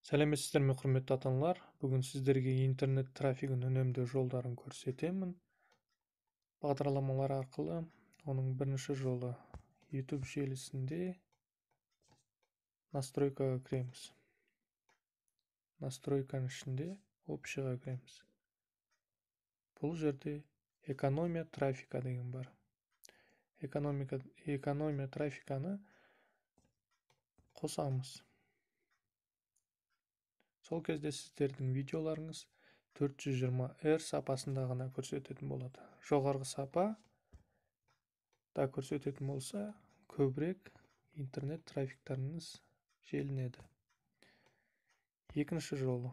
Сәлеметсіздер ме, құрметті ата-аналар! Бүгін сіздерге интернет трафигін үнемдеу жолдарын көрсетемін. Бағдарламалар арқылы. Оның бірінші жолы: YouTube желісінде настройкаға кіреміз. Настройканың ішінде общийға кіреміз. Бұл жерде экономия трафика деген бар. Экономия трафиканы қосамыз. Сол кезде сіздердің видеоларыңыз 420R сапасында ғана көрсететін болады. Жоғарғы сапа да көрсететін болса, көбірек интернет трафиктарыңыз желінеді. Екінші жолы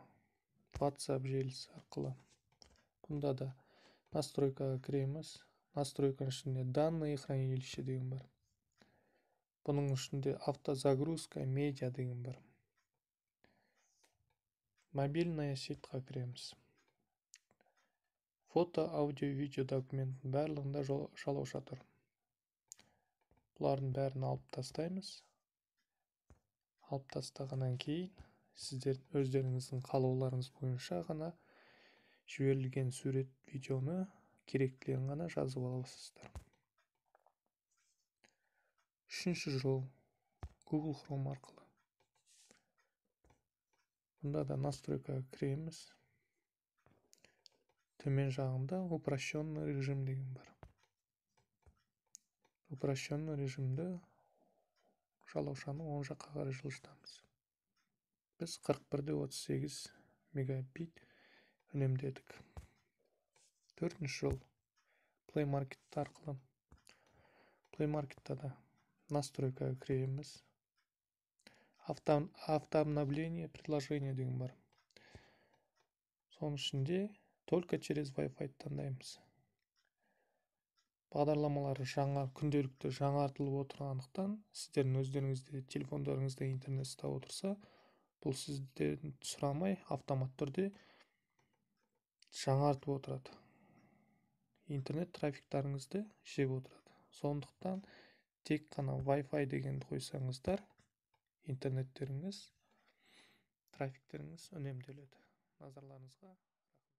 WhatsApp желісі арқылы. Бұнда да настройкаға кіреміз. Настройканың ішінде данные хранилище деген бар. Бұның ішінде автозагрузка медиа деген бар. Мобильная сетьқа кіреміз. Фото, аудио, видео документтің барлығында жалауша тұр. Бұлардың бәрін алып тастаймыз. Алып тастағаннан кейін сіздер өздеріңіздің қалауларыңыз бойынша ғана жіберілген сурет, видеоны, керектілерін ғана жазып аласыздар. Үшінші жол Google Chrome арқылы. Бұнда да настройкаға кіреміз. Төмен жағында упрощенный режим деген бар. Упрощенный режимді жалаушаны оң жаққа қарай жылжытамыз. Біз 41,38 мегабит үнемдедік. Төртінші жол Play Market арқылы. Play Marketта да настройкаға кіреміз. Автообновление приложения деген бар. Соның ішінде только через Wi-Fi таңдаймыз. Бағдарламалар жаңа, күнделікті жаңартылып отырғандықтан, сіздердің өздеріңізде телефондарыңызда интернет ұстап отырса, бұл сіздерден сұрамай, автомат түрде жаңартып отырады, интернет трафиктарыңызды жеп отырады. Сондықтан тек қана Wi-Fi дегенді қойсаңыздар, интернеттеріңіз, трафиктеріңіз үнемделеді. Назарларыңызға.